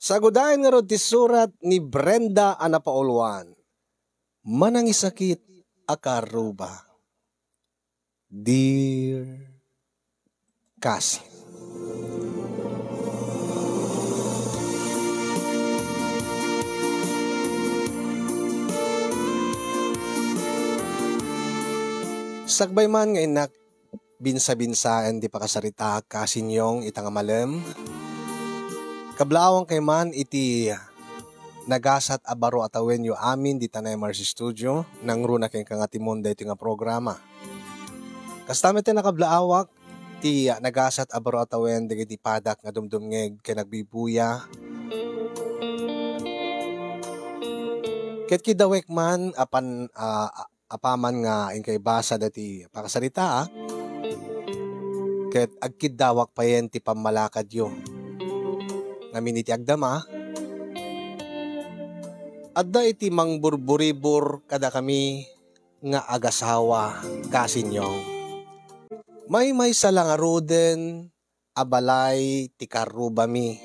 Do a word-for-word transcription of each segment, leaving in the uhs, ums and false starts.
Sagudayen ngarud ti surat ni Brenda a napauluan, Manangisakit a Karruba. Dear Cousin. Sakbay man nga innak binsa-binsaen ti pakasaritaak, Cousin Yong, ita nga malem, kablaawangkay man iti nagasat a baro a tawenyo amin dita Nay Mars Studio, nangruna kenka nga timon daytoy nga programa. Kasta met ti nakablaawak, ti nagasat a baro a tawen dagiti padak nga dumdumngeg ken agbibuya. Ket kidawek man a pan-, a, a, apaman nga inkay basa dati pakasaritaak, ket agkiddawak payen ti pammalakadyo. Ngamin iti agdama, adda iti mangburburibur kadakami nga agasawa, Cousin Yong. Maymaysa la ngaruden a balay ti karrubami.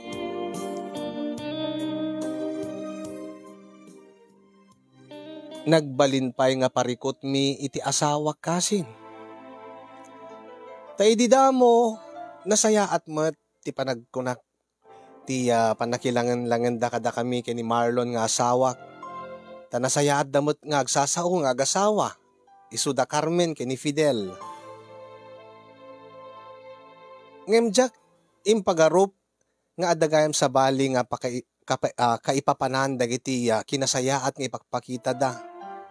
Nagbalin pay nga parikutmi iti asawak, Cousin. Ta idi damo, nasayaat met ti panagkunak ti, ah, pannakilangen-langenda kadakami ken ni Marlon nga asawak. Ta nasayaatda met nga agsasao nga agasawa, isu da Carmen ken ni Fidel. Ngem diak impagarup nga adda gayam sabali nga pakai-, kape-, ah, kaipapanan dagiti, ah, kinasayaat nga ipakpakitada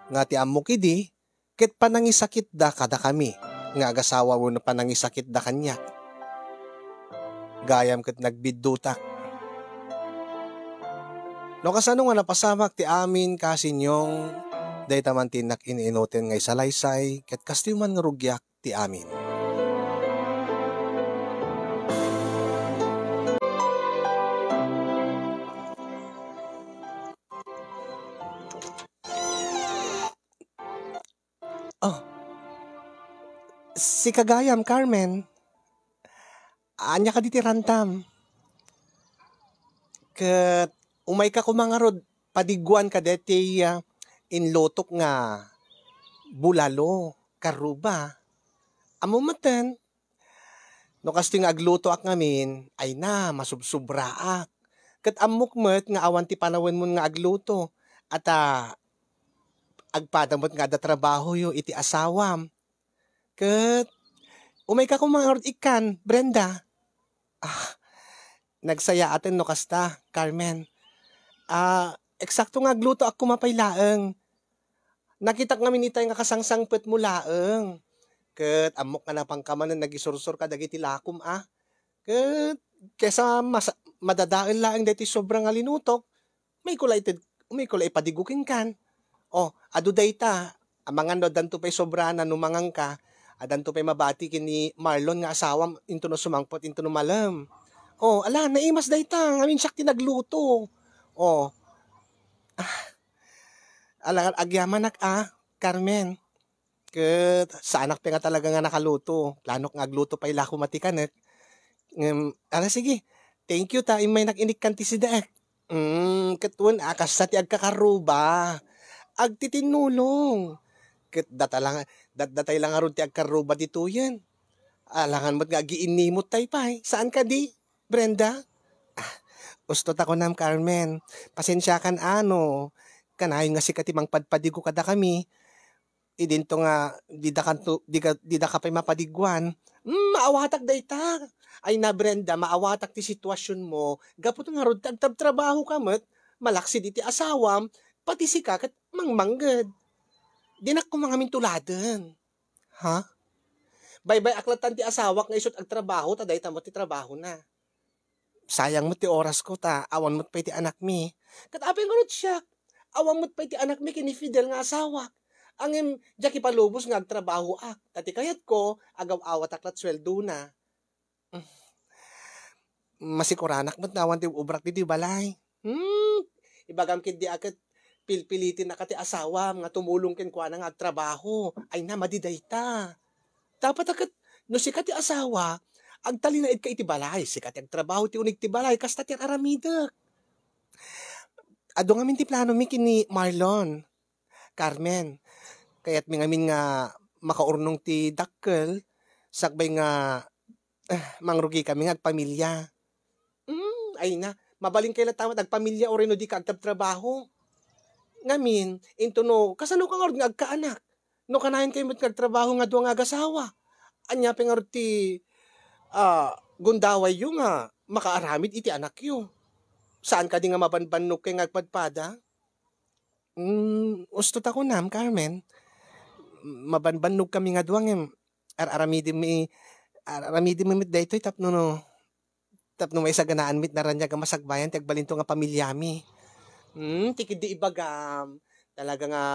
nga ti ammok idi, ket panangisakitda kadakami nga agasawa wenno panangisakitda kaniak. Gayam ket nagbiddutak. No kasano nga napasamak ti amin, Cousin Yong, dayta man ti innak in-inuten nga isalaysay, ket kastoy man nga rugiak ti amin. Oh. Sika gayam, Carmen. Ania kadi ti rantam? Ket umayka koma ngarud padiguan kadeti, ah, inlutok nga bulalo, karruba. Ammom metten, no kastoy nga aglutoak ngamin, ay na, masubsubraak. Ket ammok met nga awan ti panawenmon nga agluto. Ata, agpada met nga adda trabahoyo iti asawam. Ket umayka koma ngarud ikkan, Brenda. Ah, nagsayaaten no kasta, Carmen. Ah, eksakto nga aglutoak koma pay laeng. Nakitak ngamin itay nga kasangsangpetmo laeng. Ket ammok nga napanka manen nagisursor kadagiti lakom a. Ket kesa mas-, madadael laeng daytoy sobra nga linutok, umayko la ited-, umayko la ipadigo kenkan. Oh, adu dayta, amangan no addanto pay sobrana no manganka, addanto pay mabati ken ni Marlon nga asawam into no sumangpet into no malem. Oh, ala, naimas dayta, ngamin siak ti nagluto. Oh. Ah, ala, agyamanak a, Carmen. Ket saanak pay nga talaga nga nakaluto. Planok nga agluto pay la koma ti kanek. Ngem, ala, sige. Thank you ta immaynak inikkan ti sidaek. Mm, ket wen a, kasta ti agkakarruba. Agtitinnulong. Ket data la nga, dat-, datay la ngarud ti agkarruba ditoyen. Alangan met nga agiinnimot tay pay. Saan kadi, Brenda? Ah, usto ta kunam, Carmen. Pasensiakan a no. Kanayon nga sika ti mangpadpadigo kadakami. Idinto nga didakanto, dika, didaka pay mapadiguan. Hmm, maawatak dayta. Ay na, Brenda, maawatak ti situasionmo. Gapu ta ngarud ti agtabtrabahoka met, malaksid iti asawam, pati sika ket mangmangged. Dinak koma ngamin tuladen. Ha? Baybay-ak lattan ti asawak nga isut' agtrabaho, ta dayta met ti trabahona. Sayang met ti orasko ta awan met pay ti anakmi. Ket apay ngarud siak? Awan met pay ti anakmi ken ni Fidel nga asawak. Ngem diak ipalubos nga agtrabahoak. Ta ti kayatko, agaw-awatak lat sueldona. Masikuranak met nga awan ti obrak ditoy balay. Hmm, ibagam ketdi a ket pilpilitennaka ti asawam nga tumulong kenkuana nga agtrabaho. Ay na, madi dayta. Dapat a ket, no sika ti asawa, agtalinaedka iti balay, sika ti agtrabaho ti uneg ti balay, kasta ti ar-aramidek. Adu ngamin ti planomi ken ni Marlon. Carmen, kayatmi ngamin nga makaurnong ti dakkel, sakbay nga, ah, mangrugikami nga agpamilia. Hmm, ay na, mabalinkayo latta met agpamilia uray no dika agtrabtrabaho. Ngamin, into no, kasanoka ngarud nga agkaanak? No kanayon kayo met nga agtrabaho nga dua nga agasawa, ania pay ngarud ti, ah, gundawayyo nga makaaramid iti anakyo? Saan kadi nga mabanbannogkayo nga agpadpada? Hmm, usto ta kunam, Carmen. Mabanbannogkami nga dua ngem ar-aramidemmi, ar-aramidemmi met daytoy tapno no, tapno maisaganaan met naraniag a masakbayan ti agbalinto nga pamiliami. Hmm, ti ketdi ibagam, talaga nga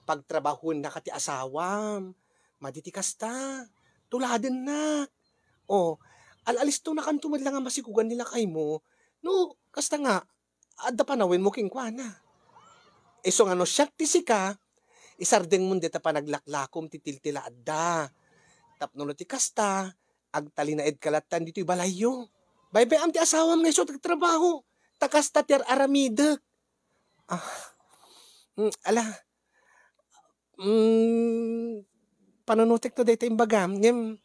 pagtrabahuennaka ti asawam. Madi ti kasta. Tuladennak. O, al-alistonakanto met la nga masikugan ni lakaymo. No, kasta nga, adda panawenmo kenkuana. Isu nga no siak ti sika, isardengmon dayta panaglaklakom ti tiltila adda. Tapno no ti kasta, agtalinaedka lattan ditoy balayyo. Baybay-am ti asawam nga isu ti agtrabaho, ta kasta ti ar-aramidek. Ah, mm, ala, mm, panunutekto dayta imbagam. Ngem,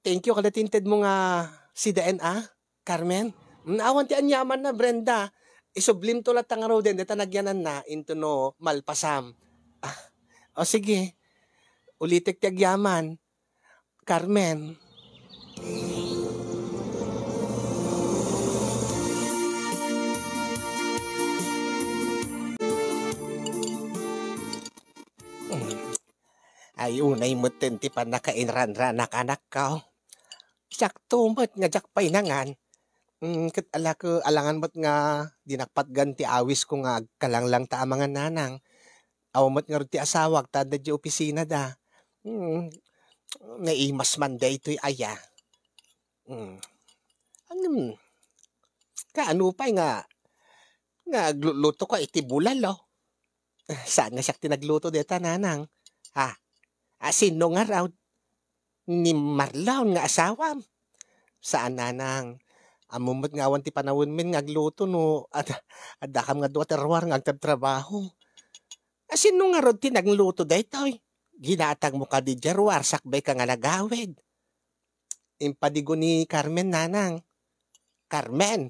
thank you kada ti intedmo nga sidaen a, Carmen. Mm, awan ti aniamanna, Brenda. Isublimto latta ngaruden dayta nagyananna into no malpasam. Ah, o sige. Ulitek ti agyaman, Carmen. Ay, unay metten ti pannakainranranak, anakko. Siakto met nga diak pay nangan. Mm, ket alako, alangan met nga dinak patgan ti awisko nga agkalanglangta a mangan, nanang. Awan met ngarud ti asawak ta adda idiay opisinada. Mm, naimas man daytoy aya. Mm. Ngem, kaano pay nga, nga aglulutoka iti bulalo? Saan nga siak ti nagluto dayta, nanang? Ha? A, sinno ngarud? Ni Marlon nga asawam? Saan, nanang. Ammom met nga awan ti panawenmin nga agluto no ad-, addakam nga dua ti ruar nga agtrabtrabaho. A, sinno ngarud ti nagluto daytoy? Ginatangmo kadi diay ruar sakbayka nga nagawid? Impadigo ni Carmen, nanang. Carmen,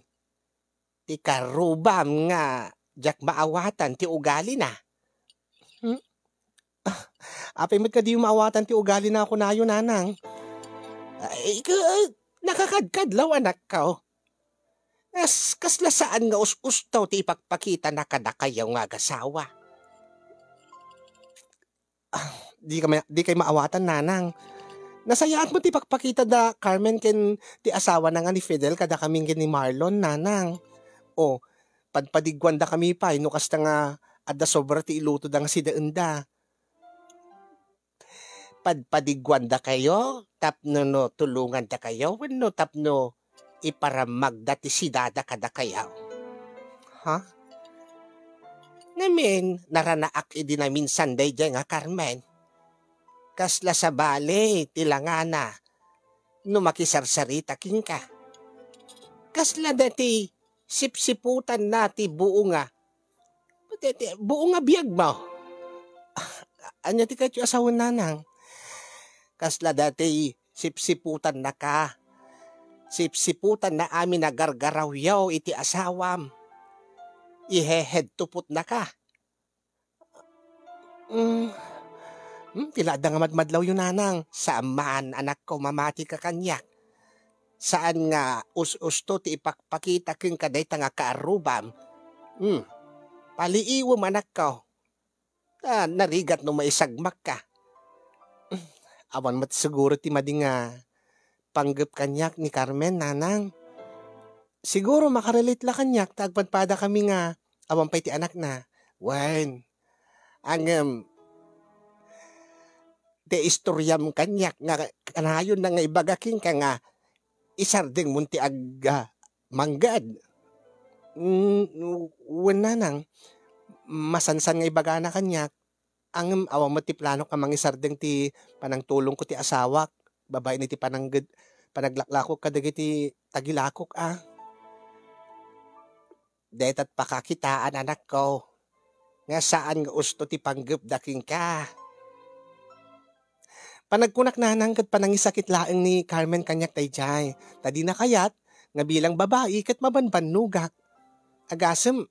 ti karrubam nga diak maawatan ti ugalina. Hmm? Ah, apay met kadi maawatan ti ugalina a kunayo, nanang? Ay, ka-, nakakadkadlaw, anakko. Kas-, kasla saan nga us-usto ti ipakpakitana kadakayo nga agasawa. Ah, di ka ma-, di kay maawatan, nanang. Nasayaat mo ti pakpakita da Carmen ken ti asawana nga ni Fidel kadakami ken ni Marlon, nanang. O, padpadiguandakami pay no kasta nga adda sobra ti ilutoda nga sidaenda. Padpadiguandakayo tapno no tulongandakayo wenno tapno iparammagda ti sidada kadakayo. Ha? Ngamin, naranaak idi naminsan daydiay nga Carmen. Kasla sabali ti langana no makisarsarita kenka. Kasla dati sipsiputanna ti buonga. Ti, ti buonga biagmo. Ania ti kayatyo a sawen, nanang? Kasla dati sipsiputannaka. Sipsiputanna amin a gargarawyo iti asawam. Ihehedtupotnaka. Mm. Hmm, ti la adda nga madmadlawyo, nanang. Saan man, anakko, mamatika kaniak. Saan nga us-usto ti ipakpakita kenka dayta nga kaarrubam. Hmm. Paliiwem, anakko. Ta narigat no maisagmakka. Hmm. Awan met siguro ti madi nga panggep kaniak ni Carmen, nanang. Siguro makarelate la kaniak ta agpadpadakami nga awan pay ti anakna. Wen, ngem, ti istoriam kaniak nga kanayonna nga ibaga kenka nga isardengmon ti ag-, ah, manggad. Mm, wen, nanang, masansan nga ibagana kaniak, ngem awan met ti planok a mangisardeng ti panangtulongko ti asawak, babaen iti panangged-, panaglaklakok kadagiti tagilakok, a. Daytat pakakitaan, anakko, nga saan nga usto ti panggepda kenka. Panagkunak nanang ket panangisakit laeng ni Carmen kaniak daydiay, ta dina kayat nga bilang babai ket mabanbannogak. Agasem,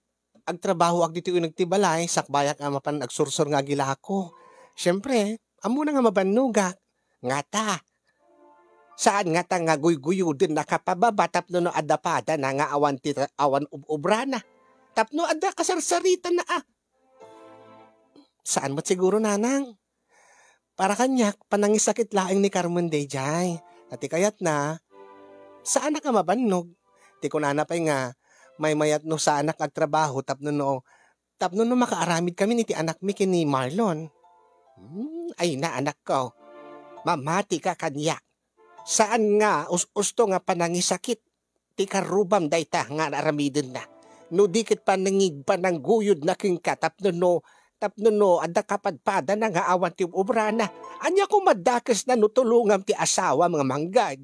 agtrabahoak ditoy uneg ti balay, sakbayak a mapan agsursor nga agilako. Siempre, ammona nga mabannogak. Ngata, saan ngata nga guyguyoden nakapababa tapno no adda padana nga awan ti tra-, awan ub-ubrana. Tapno adda kasarsaritana a. Saan met siguro, nanang? Para kaniak, panangisakit laeng ni Carmen daydiay. Ta ti kayatna, saanak a mabannog. Ti kunana pay nga, maymayat no saanak agtrabaho tapno no, tapno no makaaramid kami iti anakmi ken ni Marlon. Hmm, ay na, anakko. Mamati ka kaniak. Saan nga us-usto nga panangisakit ti karrubam dayta nga aramidenna. No di ket panangig-, panangguyodna kenka tapno no, tapno no adda kapadpadana nga awan ti ub-ubrana. Ania koma dakesna no tulongam ti asawam nga manggad?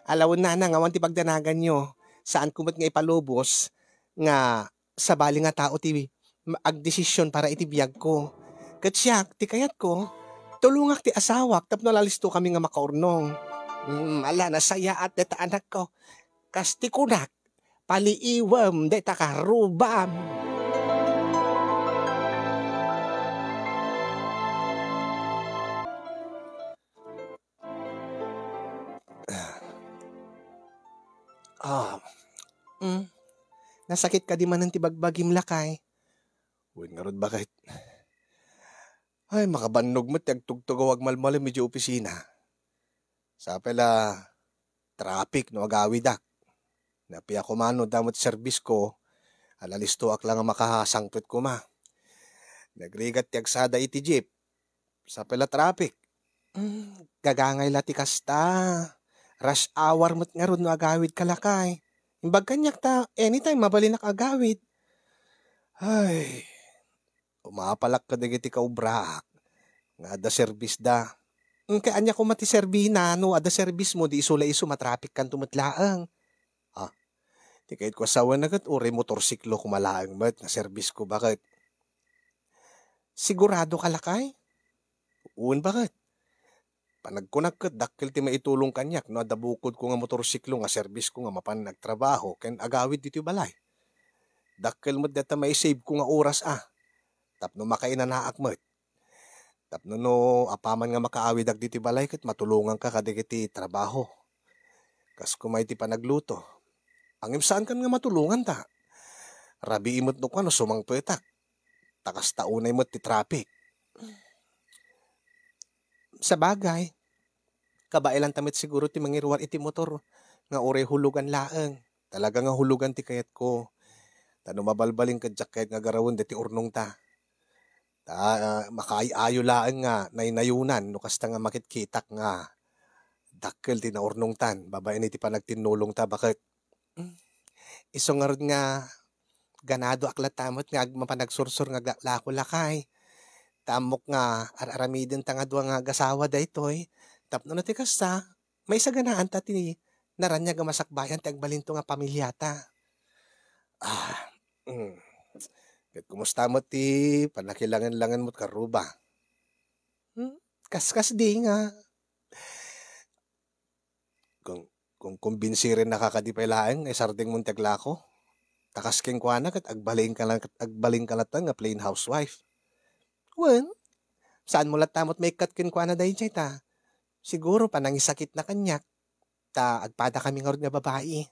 Alawen, nanang, awan ti pagdanaganyo. Saanko met nga ipalubos nga sabali nga tao ti ma-, agdesisyon para iti biagko. Ket siak, ti kayatko, tulongak ti asawak tapno nalisto kami nga makaurnong. Mm, ala, nasayaat dayta, anakko. Kas ti kunak, paliiwem dayta karrubam. Ah. Mm. Nasakit kadi manen ti bagbagim, lakay? Wen ngarud, baket. Ay, makabannog met ti agtugtugaw agmalmalem idiay opisina. Sapay la traffic no agawidak. Napiak koma no adda met serbisko, a nalistoak la nga makasangpet koma. Nagrigat ti agsada iti jeep. Sapay la traffic. Mm, gagangay la ti kasta. Rush hour met ngarud no agawidka, lakay. Imbag kaniak ta anytime mabalinak agawid. Ay, umapalak kadagiti kaubraak nga adda serbisda. Mm, kay ania koma ti serbina no adda serbismo, di isu la isu matraffickanto met laeng. Ah, ti kayatko a sawen ket uray motorsiklo koma laeng met nga serbisko, baket. Siguradoka, lakay? Wen, baket. Panagkunak ket dakkel ti maitulong kaniak no adda bukodko nga motorsiklo nga serbisko nga mapan agtrabaho ken agawid ditoy balay. Dakkel met dayta maisaveko nga oras a, tapno makainanaak met. Tapno no apaman nga makaawidak ditoy balay ket matulonganka kadagiti trabaho. Kas koma iti panagluto. Ngem saankan nga matulongan ta. Rabii met no kuan no sumangpetak. Ta kasta unay met ti traffic. Sabagay, kabaelanta met siguro ti mangiruar iti motor nga uray hulugan laeng. Talaga nga hulugan ti kayatko. Ta no mabalbalin ket diak kayat nga garawen daytoy urnongta. Ta, ah, makaay-ayo laeng nga naynayunan no kasta nga makitkitak nga dakkel ti naurnongtan babaen iti panagtinnulongta, baket. Mm. Isu ngarud nga ganadoak latta met nga ag-, mapan agsursor nga aglaklako, lakay. Ta ammok nga ar-aramidenta nga dua nga agasawa daytoy. Tapno no ti kasta, maisaganaanta ti naraniag a masakbayan ti agbalinto nga pamiliata. Ah, mm. Ket kumusta met ti pannakilangen-langen met karruba? Hmm, kaskasdi nga. Kon, kon kumbinsiren naka kadi pay laeng nga isardeng mon ti aglako. Ta kas kenkuana ket agbalin ka la-, agbalin ka latta nga plain housewife. Wen, saan mo latta met maikkat kenkuana daydiay ta siguro panangisakitna kaniak ta agpada kami ngarud nga babai.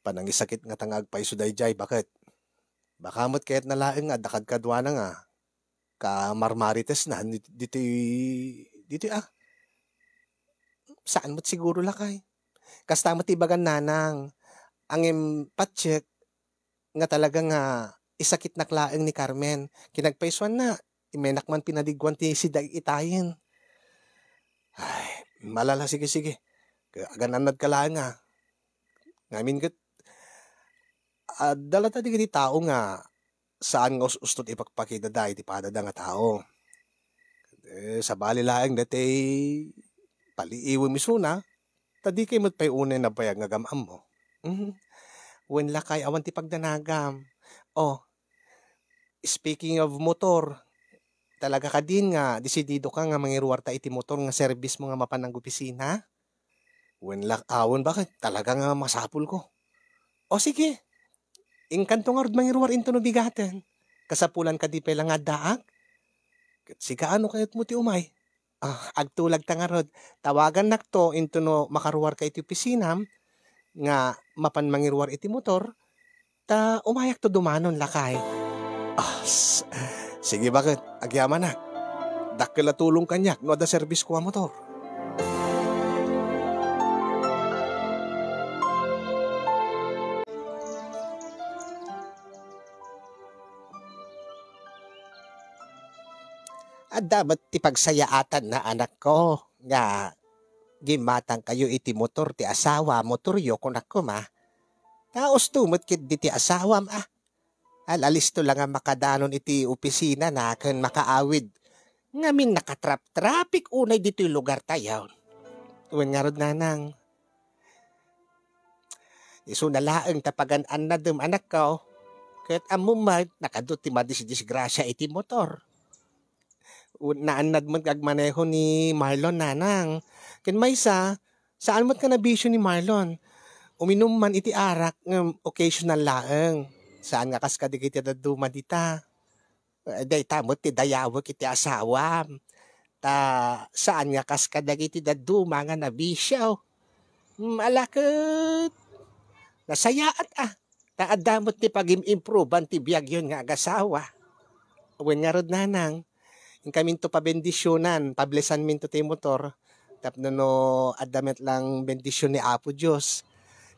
Panangisakit ngata nga agpayso daydiay, baket. Baka met kayatna laeng nga adda kadkaduana nga kamarmaritesna ditoy, ditoy, ditoy, ah. Saan met siguro, lakay. Kasta met ti ibagan nanang, ngem patiek nga talaga nga isakitnak laeng ni Carmen. Kinagpaysuanna, imaynak man pinadiguan ti sida itayen. Ay, malala, sige, sige. Aganannadka laeng, ah. Ngamin ket, adda latta dagiti tao nga saan nga us-ustot ipakpakidada iti padada nga tao. Eh, sabali laeng daytoy paliiwem isuna, ta dikay met pay unay nabayag nga agam-ammo. Mhm. Wen lakay, awan ti pagdanagam. Oh, speaking of motor, talaga kadin nga desidido ka nga mangiruarta iti motor nga serbis mo nga mapan aggopisina? Wen lak-, awan, bakit? Talaga nga masapul ko. O sige, inkanto ngarud mangiruar into no bigaten. Kasapulan kadi pay la nga addaak? Ket sika, ano kayat mo ti umay? Ah, agtulag ta ngarud. Tawagannakto into no makaruarka iti opisinam nga mapan mangiruar iti motor, ta umayakto dumanon, lakay. Ah, s-, sige, bakit? Agyamanak. Dakkel a tulong kaniak no adda serbisko a motor. Adda met ti pagsayaatanna, anakko, nga gimmatangkayo iti motor ti asawa, motoryo, kunak koma. Ta usto met ketdi ti asawam, a. Alalisto la nga makadanon iti opisinana ken makaawid. Ngamin nakatrap-traffic unay ditoy lugartayo. Wen ngarud, nanang, isuna laeng ta pagan-annadem, anakko. Ket ammom met, nakadu ti madisdisgrasia iti motor. U-, naannad met nga agmaneho ni Marlon, nanang. Ken maysa, saan met nga nabisio ni Marlon. Uminum man iti arak ngem occasional laeng. Saan nga kas kadagiti dadduma dita. Eh, dayta met ti dayawek iti asawam. Ta saan nga kas kadagiti dadduma nga nabisio. Hmm, ala ket nasayaat, a. Ta adda met ti pagim-improban ti biagyon nga agasawa. Wen ngarud, nanang, inkaminto pabendisionan, pablesanminto ti motor, tapno no adda met lang bendision ni Apo Dios.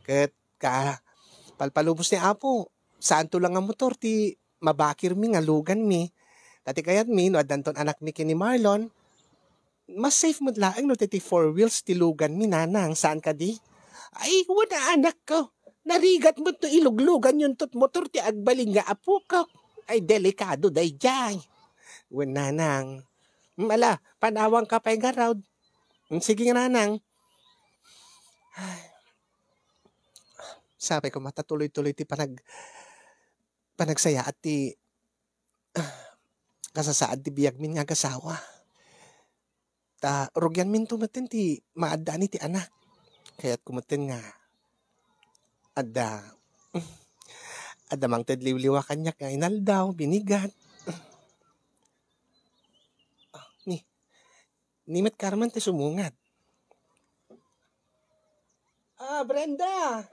Ket ka-, palpalubos ni Apo, saanto lang nga motor ti mabakirmi nga luganmi. Ta ti kayatmi, no addanton anakmi ken ni Marlon, mas safe met laeng no ti, ti four wheels ti luganmi, nanang, saan kadi? Ay, wen a, anakko. Narigat met no ilugluganyonto ti motor ti agbalin nga apokok. Ay, delikado daydiay. Wen, nanang. Mm, ala, panawanka pay ngarud. Mm, sige nga, nanang. Ay. Sapay koma ta tuloy-tuloy ti panag-, panagsayaat ti kasasaad ti biagmin nga agasawa. Ta rugianminto metten ti maaddaan iti anak. Kayatko metten nga adda, adda mangted liwliwa kaniak nga inaldaw, binigat. Ah, ni, ni met Carmen ti sumungad. Ah, Brenda!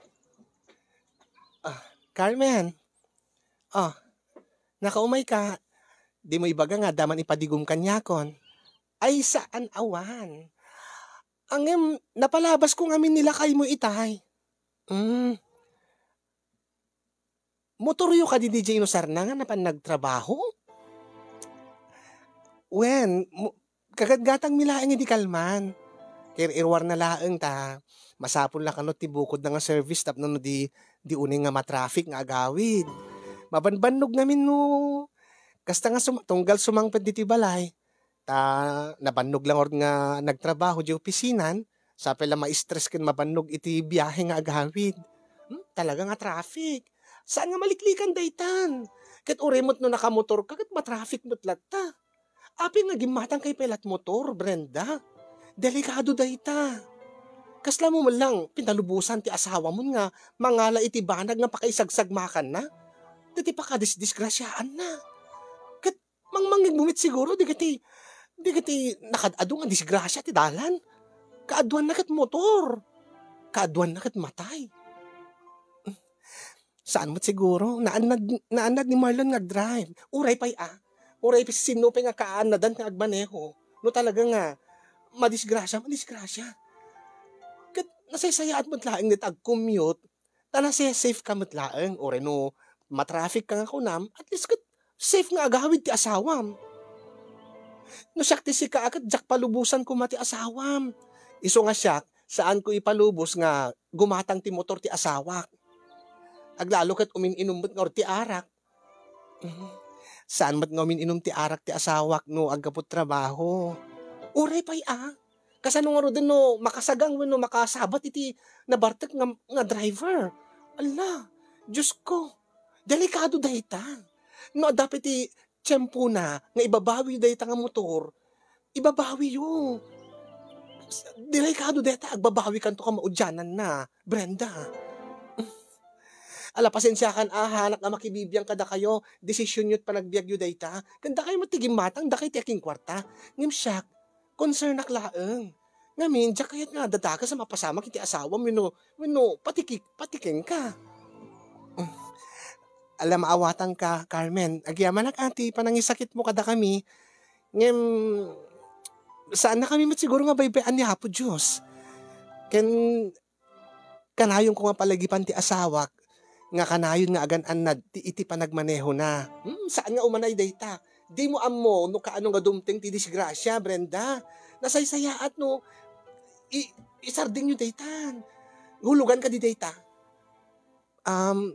Ah, Carmen! Ah, nakaumay ka. Dimo ibaga nga adda man ipadigom kaniakon. Ay, saan, awan. Ngem, napalabasko ngamin ni lakaymo itay. Mm. Motoryo kadi diay inusarna nga napan nagtrabaho? Wen, mo-, kagatgatangmi laeng idi kalman. Ket ir-iruarna laeng ta masapul la kano ti bukodna nga service tapno no di, di unay nga matraffic nga agawid. Mabanbannog ngamin no kasta nga sum-, tunggal sumangpet ditoy balay. Ta nabannog la ngarud nga nagtrabaho diay opisinan, sapay la ma-stress ken mabannog iti biahe nga agawid. Hmm, talaga nga traffic. Saan nga maliklikan daytan? Ket uray met no nakamotorka ket matraffic met latta. Apay nga gimmatangkayo pay lat motor, Brenda? Delikado dayta. Kasla mo man lang pinalubosan ti asawamon nga mangala iti banag nga pakaisagsagmakanna? Dagiti pakadisdisgrasiaanna. Ket mangmangngegmo met siguro dagiti, dagiti nakaad-adu nga disgrasia ti dalan. Kaaduanna ket motor. Kaaduanna ket matay. Saan met siguro? Naannad, naannad ni Marlon nga agdrive. Uray pay, a. Uray pay sinno pay nga kaannadan nga agmaneho. No talaga nga madisgrasia, madisgrasia. Ket nasaysayaat met laeng nga agcommute. Ta nasa-safe ka met laeng, uray no matraffic ka nga kunam, at least ket safe nga agawid ti asawam. No siak ti sika, a, ket diak palubosan koma ti asawam. Isu nga siak, saanko ipalubos nga gumatang ti motor ti asawak. Aglalo ket umin-inum met ngarud ti arak. Mhm. Saan met nga umin-inum ti arak ti asawak no aggapu trabaho. Uray pay, a. Kasano ngaruden no makasagang wenno makasabat iti nabartek nga, nga driver? Ala, Diyos ko, delikado dayta. No adda pay ti tiempona nga ibabawi dayta nga motor, ibabawiyo. Delikado dayta, agbabawikanto ka maudiananna, Brenda. Ala, pasensiakan a, hanak a makibibiang kadakayo, desisionyo ti panagbiagyo dayta. Ken dakayo met ti gimmatang, dakay ti akingkuarta. Ngem siak, concernak laeng. Ngamin, diak kayat nga dadagas a mapasamak iti asawam wenno, wenno patiki-, patikenka. Ala, maawatanka, Carmen. Agyamanak a ti panangisakitmo kadakami. Ngem, saannakami met siguro nga baybay-an ni Apo Dios. Ken, kanayonko nga palagipan ti asawak nga kanayon nga agan-annad ti iti panagmanehona. Hmm, saan nga umanay dayta. Dimo ammo no kaano nga dumteng ti disgrasia, Brenda. Nasaysayaat no i-, isardingyo daytan. Hulugan kadi dayta. Um,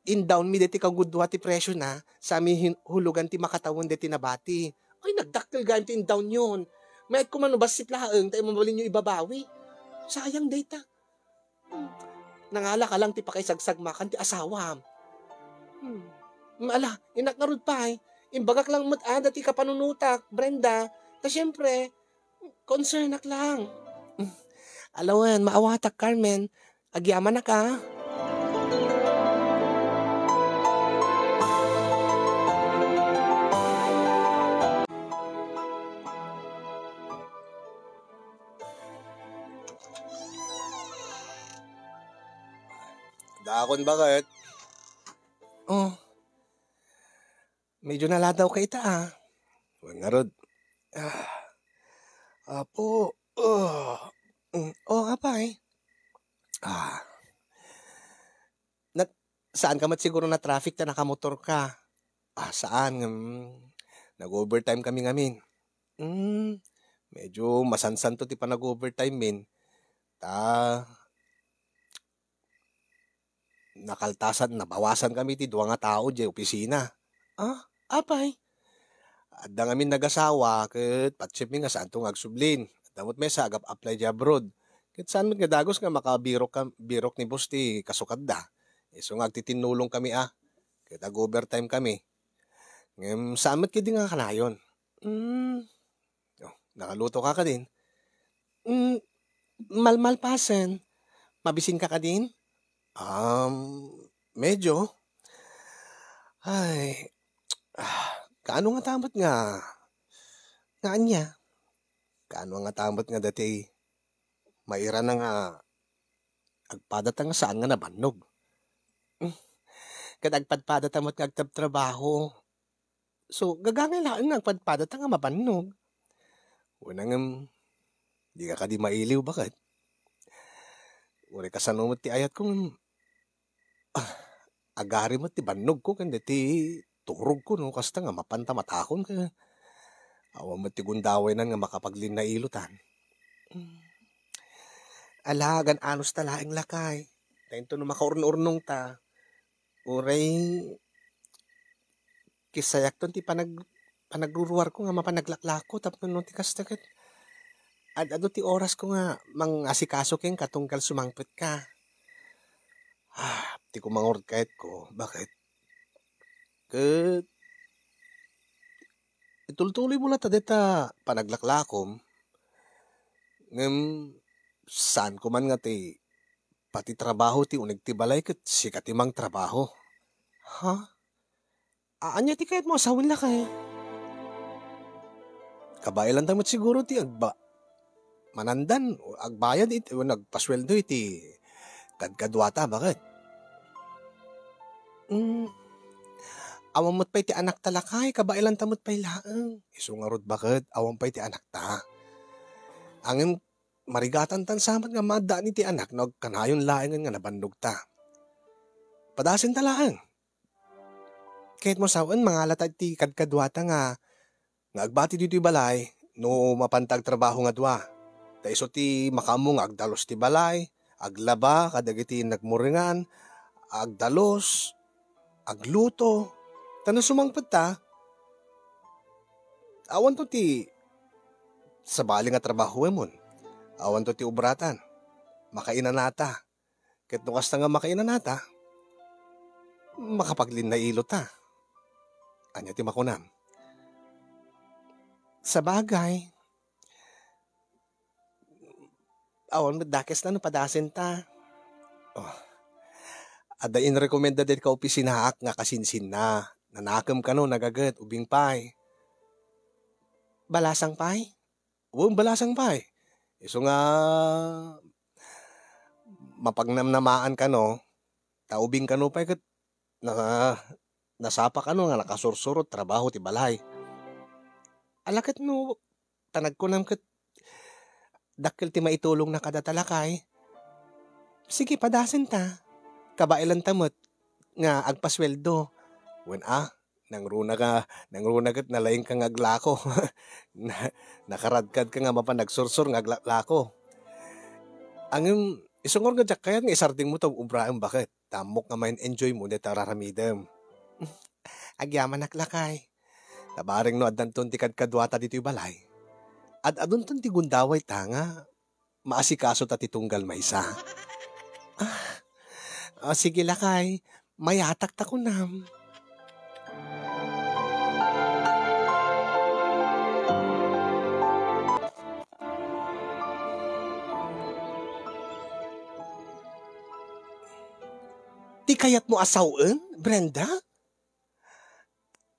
indown mi daytoy kagudua ti presiona, sa mi hin-, hulugan ti makatawen daytoy nabati. Ay, nagdakkel gayam ti indownyon. Mayat koma no bassit laeng, ta mabalinyo ibabawi. Sayang dayta. Hmm. Nangalaka lang ti pakaisagsagumakan ti asawam. Hmm. Ala, innak ngarud pay. Imbagak lang met ada ti kapanunotak, Brenda. Ta siempre, concernak lang. Hmm. Alawen, maawatak, Carmen. Agyamanak a. Dakon, bakit? Oh. Medyo naladawka ita, ah. Wen ngarud. Ah. Apo. Oh. Mm, oh, apay. Ah. Nat-, saan ka met siguro na-traffic ta nakamotor ka? Ah, saan? Mm, nag-overtime kami ngamin. Mm, medyo masansanto ti panag-overtime min. Ta, nakaltasan, nabawasan kami ti dua nga tao diay opisina. Ah, apay? Adda ngamin nagasawa ket patsem mi nga saanto nga agsublin. Adda met maysa agap-apply diay abroad. Ket saan met nga dagus nga makabirok kam-, birok ni boss ti kasukatda. Isu nga agtitinnulong kami a. Ket ag-overtime kami. Ngem saan met ketdi nga kanayon. Mm. Oh, nakaluto ka kadin? Mm, malmalpasen. Mabisin ka kadin? Um, medyo. Ay, ah, kaano nga tamat nga, nga ania? Kaano nga tamat nga dati mairana nga agpadata nga saan nga nabannog? Hmm. Ket agpadpadata met nga agtrabtrabaho. So, gagangay laeng nga agpadpadata nga mabannog. Wen ngem, di ka kadi mailiw, baket? Uray kasano met ti ayatko ngem, ah, agari met ti bannogko ken daytoy turogko no kasta nga mapanta matakon ken awan met ti gundawaynan nga makapaglinnailo tan. Hmm. Ala, agan-anos ta laeng lakay. Ta inton no makaurno-urnong ta, uray kisayakton ti panag-, panagruruarko nga mapan naglaklako tapno no ti kasta ket ad-adu ti orasko nga mangasikaso kenka tunggal sumangpetka. Ah, ti kumangur kayatko, baket? Ket itultuloymo latta dayta panaglaklakom, ngem saanko man nga ti pati trabaho ti uneg ti balay ket sika ti mangtrabaho. Ha? A-, ania ti kayatmo a sawen lakay? Kabaelanta met siguro ti agba-, manandan, agbayad iti, wenno agpasueldo iti kadkaduata, baket? Mm, awan met pay ti anakta lakay, kabaelanta met pay laeng. Isu ngarud, baket, awan pay ti anakta. Ngem marigatantan sa met nga maaddaan iti anak no agkanayon laengen nga nabannogta. Padasenta laeng. Kayatmo sawen, mangalata iti kadkaduata nga, nga agbati ditoy balay no mapanta agtrabaho nga dua. Ta isu ti makaammo nga agdalus ti balay, aglaba kadagiti nagmuringan, agdalus, agluto. Ta no sumangpet ta, awanto ti Sabali nga trabahoemon. Awanto ti obratan. Makainanata. Ket no kasta nga makainanata, makapaglinnailota. Ania ti makunam? Sabagay, awan met dakesna no padasenta. Oh. Adda inrekomenda daydi kaopisinaak nga kasinsinna. Nanakem kano, nagaget, ubing pay. Balasang pay? Wen, balasang pay. Isu nga mapagnamnamaan kano, ta ubing kano pay ket na-, nasapa kano nga nakasursurot trabaho ti balay. Ala ket no panagkunam ket dakkel ti maitulongna kadata, lakay. Sige, padasenta. Kabaelanta met nga agpasueldo. Wen a, nangruna ka, nangruna ket nalaingka nga aglako. Na-, nakaradkadka nga mapan agsursur nga aglako. Ngem, isungor nga diak kayat nga isardengmo ta obraem, baket. Ta ammok nga ma-enjoymo dayta ar-aramidem. Agyamanak, lakay. Ta bareng no addanton ti kadkaduata ditoy balay, ad-adunton ti gundawayta nga maasikaso ta ti tunggal maysa. Ah, ah, sige, lakay. Mayatak ta kunam. Ti kayatmo a sawen, Brenda?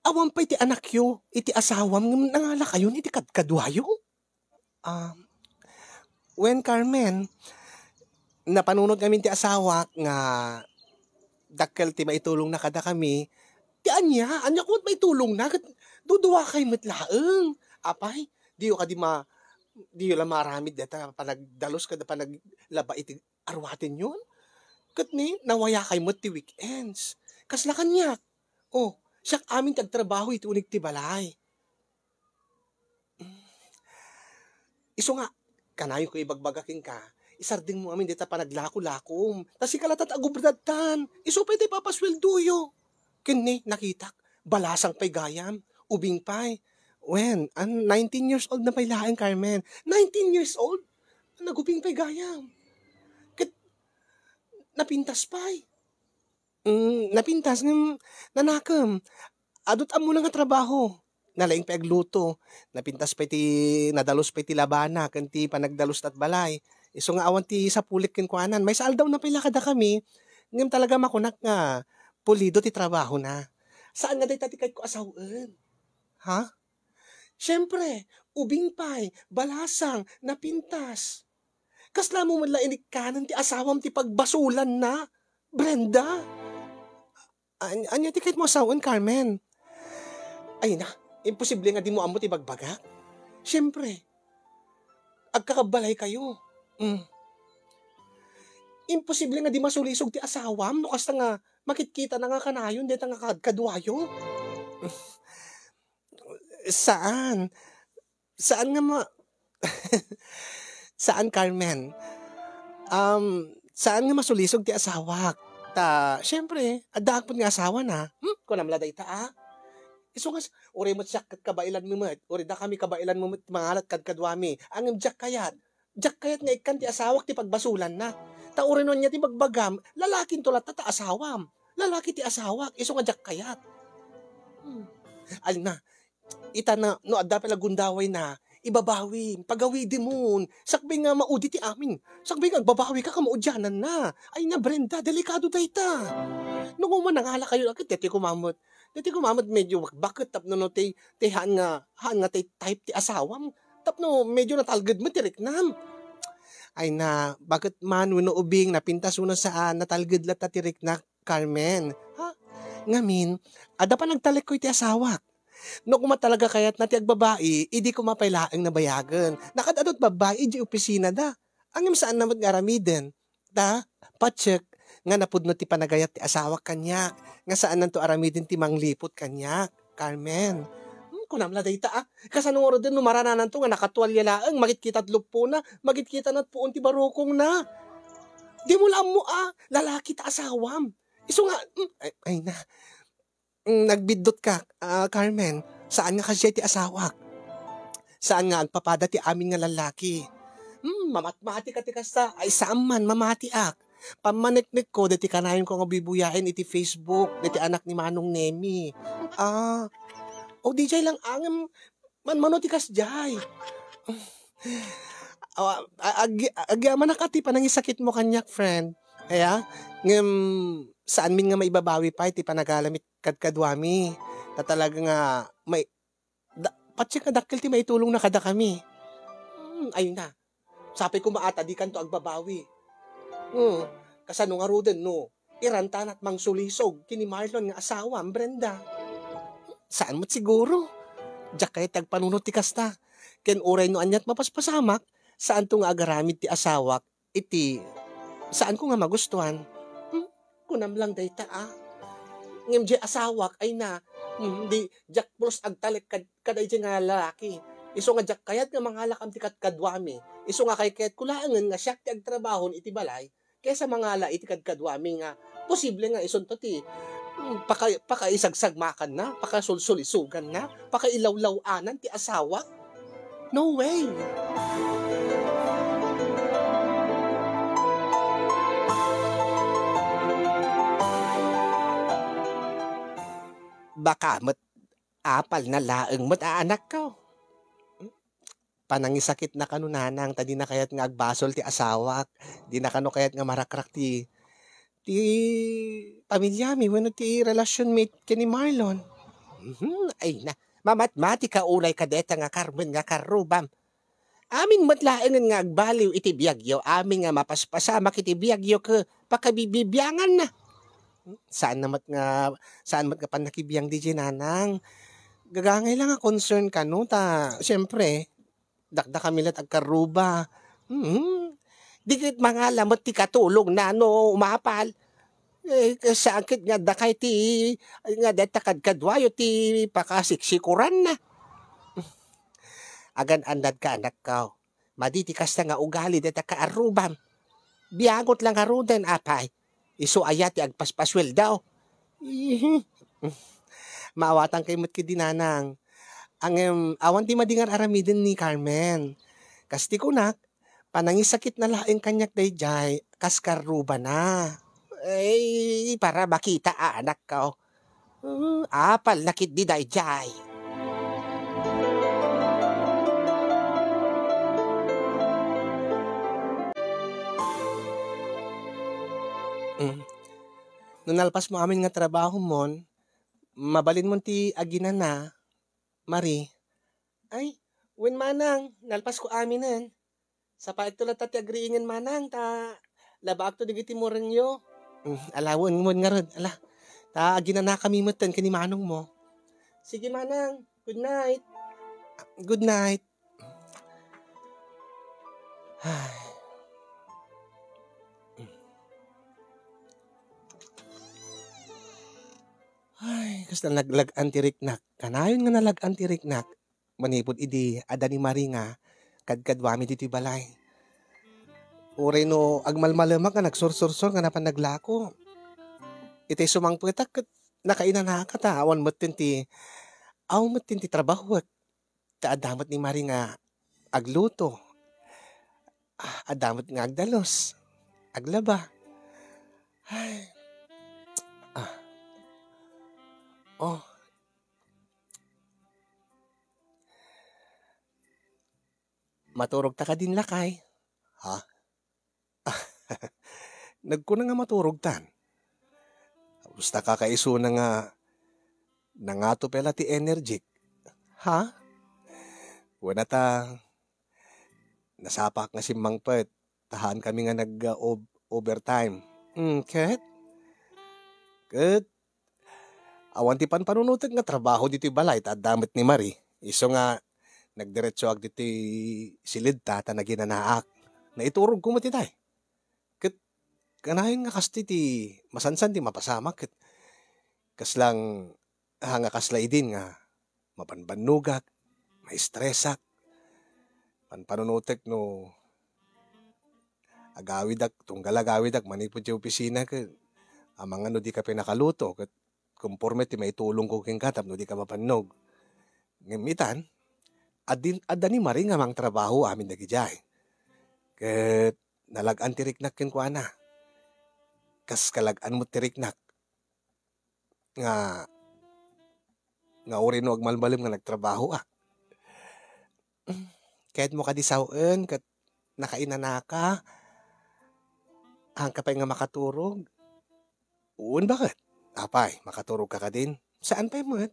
Awan pay ti anakyo iti asawam ngem nangalakayon iti kadkaduayo? Ah, wen, Carmen, napanunot ngamin ti asawak nga dakkel ti maitulongna kadakami. Ti ania? Ania koma ti maitulongna? Ket duduakay met laeng. Apay, diyo kadi ma-, diyo la maaramid dayta panagdalus ken panaglaba iti aruatenyon? Ket ni, nawayakay met ti weekends. Kasla kaniak. Oh, siak amin ti agtrabaho iti unig ti balay. Isu nga, kanayon ko ibagbaga kenka, isardengmo amin dayta panaglako-lakom. Ta sika latta ti agubradtan. Isu pay ti ipapasueldoyo. Ken ni, nakitak, balasang pay gayam, ubing pay. Wen, an nineteen years old na pay laeng, Carmen. Nineteen years old? Nagubing pay gayam. Ket napintas pay. Mm, napintas ngem nanakem. Adu ti ammona nga trabaho. Nalaing pay agluto. Napintas pay ti, nadalus pay ti labana ken ti panagdalus ta balay. Isu nga awan ti sapulik kenkuana. Maysa aldaw na pay la kadakami. Ngem talaga makunak nga pulido ti trabahona. Saan nga dayta ti kayatko a sawen? Ha? Siempre, ubing pay, balasang, napintas. Kasla mo met la inikkanen ti asawam ti pagbasulanna, Brenda? An-, ania ti kayatmo a sawen, Carmen? Ay na, imposible nga dimo ammo ti bagbagak. Siempre, agkakabbalaykayo. Mm. Imposible nga di masulisog ti asawam no kasta nga makitkitana nga kanayon dayta nga kad-, kaduayo. Saan. Saan nga ma-, saan, Carmen. Um, saan nga masulisog ti asawak. Ta, siyempre, addaak pud nga asawana. Hmm? Kunam la dayta, a? Isu nga s-, uray met siak ket kabaelanmi met, uray dakami kabaelanmi met mangalat kadkaduami. Ngem diak kayat, diak kayat nga ikkan ti asawak ti pagbasulanna. Ta uray no ania ti bagbagam, lalakinto latta ta asawam. Lalaki ti asawak, isu nga diak kayat. Hmm. Alna, ita na, no adda pay la gundawayna, ibabawim, pagawidemon. Sakbay nga maudi ti amin. Sakbay nga agbabawika ket maudiananna. Ay na, Brenda, delikado dayta. No koma nangalakayo, ket daytoy koma met. Daytoy koma met medyo bakbakket tapno no ti, ti haan nga, haan nga ti type ti asawam. Tapno medyo natalged met ti riknam. Ay na, baket man wenno ubing, napintas wenno saan, natalged latta ti riknak, Carmen. Ha? Ngamin, adda panagtalekko iti asawak. No koma talaga kayatna ti agbabai, idi koma pay laeng nabayagen. Nakaad-adut babbai idiay opisinada. Ngem saanna met nga aramiden. Ta, patiek, nga napudno ti panagayat ti asawak kaniak, nga saannanto aramiden ti mangliput kaniak, Carmen. Hmm, kunam la dayta, a. Kasano ngaruden no maranananto nga nakatualia laeng, makitkita ti luppona, makitkita met puon ti barukongna. Dimo la ammo, a, lalaki ta asawam. Isu nga, hmm, ay, ay na. Mm, nagbiddutka, a, Carmen. Saan nga kasdiay ti asawak. Saan nga agpapada ti amin nga lallaki. Hmm, mamatmatika ti kasta. Ay, saan man, mamatiak. Pammaneknekko, deti kanayonko nga bubuyaen iti Facebook, deti anak ni Manong Nemi. Ah, o, di jay lang angem, manmano ti kasjay. Ah, ag-, agyamanak a ti panangisakitmo kaniak, friend. Aya, ngem saanmin nga maibabawi pay ti panagalam kadkaduami. Ta talaga nga may, da-, patse nga dakkel ti maitulongna kadakami. Hmm, ay na. Sapay koma a ta dikanto agbabawi. Hmm, kasano ngaruden no irantanat mangsulisog ken ni Marlon nga asawam, Brenda? Saan met siguro. Diak kayat ti agpanunot ti kasta. Ken uray no aniat mapaspasamak, saanto nga agaramid ti asawak iti saanko nga magustuan. Hmm? Kunam lang dayta, a. Ngem diay asawak, ay na, hmm, di, diak pulos agtalek kad-, kadaydiay nga lalaki. Isu nga diak kayat nga mangalakam ti kadkaduami. Isu nga kaykayatko laengen nga siak ti agtrabahon iti balay, kaysa mangala iti kadkaduami nga posible nga isunto ti, hmm, paka-, pakaisagsagmakanna, pakasulsulisoganna, pakailawlaw-anan ti asawak. No way! Baka met apalna laeng met a anakko. Panangisakitna kano, nanang, ta dina kayat nga agbasol ti asawak. Dina kano kayat nga marakrak ti, ti pamilyami wenno ti relasionmi ken ni Marlon. Mhm, ay na, mamatmatika unay kadeta nga Carmen nga karrubam. Amin met laengen nga agbaliw iti biagyo, amin nga mapaspasamak iti biagyo ket pakabibibianganna. Saan na met nga, saan met nga pannakibiang diay, nanang. Gagangay lang nga concern kano ta, siyempre, dakdakami la't agkarruba. Mhm. Di ket mangala met ti katulongna no umapal. Eh, saan ket nga dakay ti, nga deta kadkaduayo ti pakasiksikuranna. Agan-annadka, anakko. Madi ti kasta nga ugali deta kaarrubam. Biangot lang ngaruden, apay. Isu aya ti agpaspasueldo? Ihi. Maawatankayo met ketdi, nanang. Ngem, awan ti madi nga aramiden ni Carmen. Kas ti kunak, panangisakitna laeng kaniak daydiay, kas karrubana. Ay, para makita a anakko. Hmm, apalna ketdi daydiay. Hmm. No nalpasmo amin nga trabahomon, mabalinmon ti aginana, Marie. Ay, wen manang, nalpasko aminen. Sapaekto latta ti agriingen manang, ta labaakto dagiti murengyo. Hmm, ala, wen, wen ngarud, ala. Ta aginanakami metten ken ni manongmo. Sige manang, good night. Good night. Ay. Ay, kasta naglag-an ti riknak. Kanayon nga nalag-an ti riknak. Manipud idi adda ni Marie nga kadkaduami ditoy balay. Uray no agmalmalemak nga nagsursursor nga napan naglako. Itay sumangpetak ket nakainanaka ta awan metten ti, awan metten ti trabahuek. Ta adda met ni Marie nga agluto. Ah, adda met nga agdalus, aglaba. Ay. Ah. Oh. Maturogta kadin, lakay? Ha? Nagkuna nga maturogtan. Basta kakaisuna nga nangato pay la ti energy. Ha? Wen a ta, nasapak nga simmangpet, ta haankami nga nag, ah, ob-, overtime. Hmm, ket? Ket, awan ti panpanunotek nga trabaho ditoy balay ta adda met ni Marie. Isu nga nagdiretsoak ditoy silidta ta naginanaak. Naiturogko met itay. Ket kanayon nga kastoy ti masansan ti mapasamak ket kaslang, ah, nga kasla idin nga mapanbannogak, maistresak, panpanunotek no agawidak, tunggal agawidak manipud ti opisina ket amangan no dika pay nakaluto ket konporme ti maitulongko kenka tapno dika mabannog. Ngem itan, Adin, adda ni Marie nga mangtrabaho amin dagidiay. Ket nalag-an ti riknak kenkuana. Kas kalag-an met ti riknak nga, nga uray no agmalmalem nga nagtrabahoak. Kayatmo kadi sawen ket nakainanaka? Haanka pay nga makaturog? Wen, baket? Apay, makaturogka kadin? Saan pay met?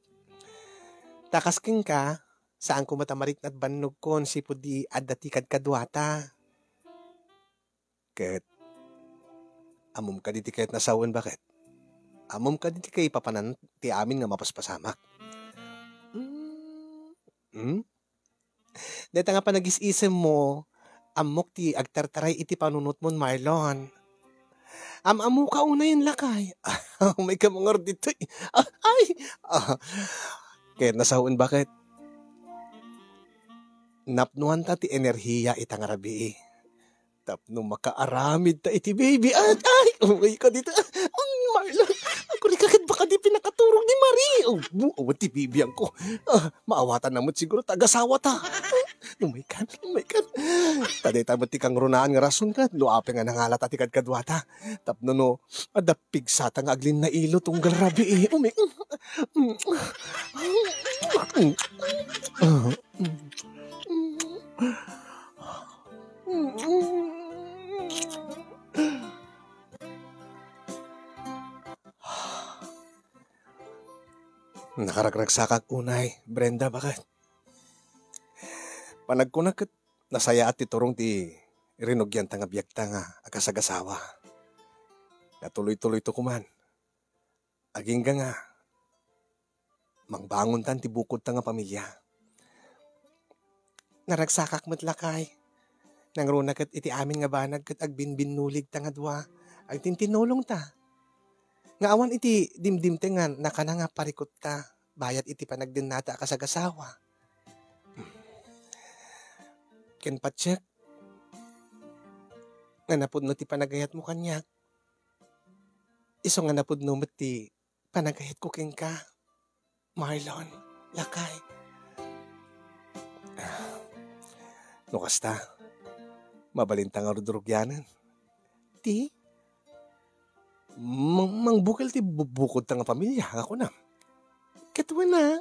Ta kas kenka, saanko met a mariknat bannogko sipud di adda ti kadkaduata. Ket, ammom kadi ti kayatna sawen, baket? Ammom kadi ti kaipapanan ti amin nga mapaspasamak? Mm. Hmm? Dayta nga panagis-isemmo, ammok ti agtartaray iti panunotmon, Marlon. Am-ammoka unayen, lakay. Umayka mangar ditoy. Ah, ay! Ah. Kayatna sawen, baket? Napnoanta ti enerhiya ita nga rabii. Tapno makaaramid ta iti baby. Ay, ay, umayka dita. Ang Marlon, agkurika ket baka di pinakaturog ni Marie. Oh, bu-, awan ti baby angko. Ah, maawatan na met siguro ta agasawata. Umaykan, umaykan. Ta dayta met ti kangrunaan nga rason ket no apay nga nangalata ti kadkaduata. Tapno no, adda pigsata nga aglinnailo tunggal rabii. Umay-, Nakaragragsakak unay, Brenda, baket? Panagkunak ket nasayaat ti turong ti rinugianta nga biagta nga agasagasawa. Natuloy-tuloyto koman. Agingga nga, mangbangontan ti bukodta nga pamilia. Naragsakak met, lakay. Nangruna ket iti amin nga banag ket agbinbinnuligta nga dua. Agtintinnulongta. Nga awan iti dimdimte nga nakana nga parikutta bayat iti panagdennata a kasagasawa. Ken patiek, nga napudno ti panagayatmo kaniak, isu nga napudno met ti panagayatko kenka, Marlon, lakay. No kasta, mabalinta nga rudrugianen. Ti? Mang-, mangbukel ti bu-, bukodta nga pamilia, nga kunam. Ket wen a,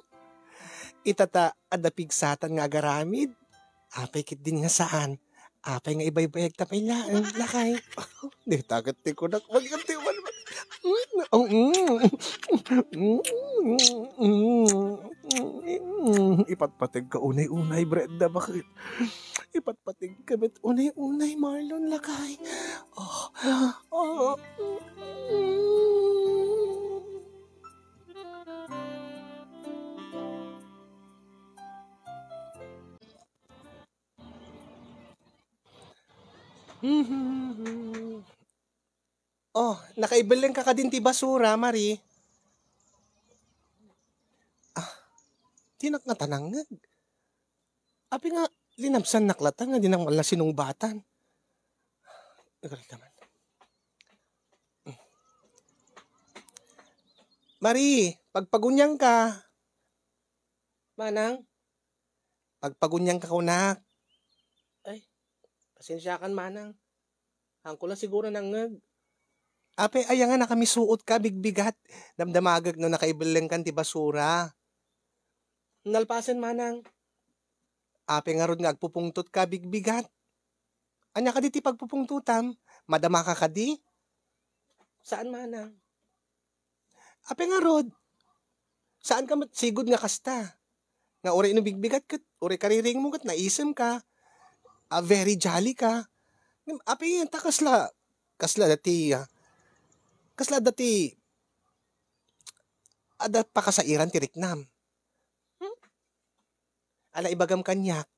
ita ta adda pigsatan nga agaramid. Apay ketdin nga saan? Apay nga ibaybayagta pay laeng, lakay? Dita ket ti kunak, mag-, ti-, man-, mm, mm, mm, mm, mm, mm, ipatpategka unay-unay, Brenda, baket? Ipatpategka met unay-unay, Marlon, lakay. Oh, oh, mm. Oh, nakaibellengka kadin ti basura, Marie? Ah, dinak ngata nangngeg. Apay nga linabsannak latta nga dinak man la sinungbatan? Nagari ka man. Marie, pagpaguniangka. Manang? Pagpaguniangka kunak. Ay, pasensiakan, Manang. Haanko la siguro nangngeg. Apay, aya nga nakamisuotka, bigbigat? Damdamagek no nakaibellengkan ti basura. Nalpasen, Manang. Apay ngarud nga agpupungtotka, bigbigat? Ania kadi ti pagpupungtotam? Madamaka kadi? Saan, Manang. Apay ngarud? Saanka met sigud nga kasta? Nga uray no bigbigat ket, uray kariringmo ket naisemka. Ah, very jolly ka. Ngem apay anta kasla, kasla dati, ah, kasla dati, adda pakasairan ti riknam. Hmm? Ala, ibagam kaniak,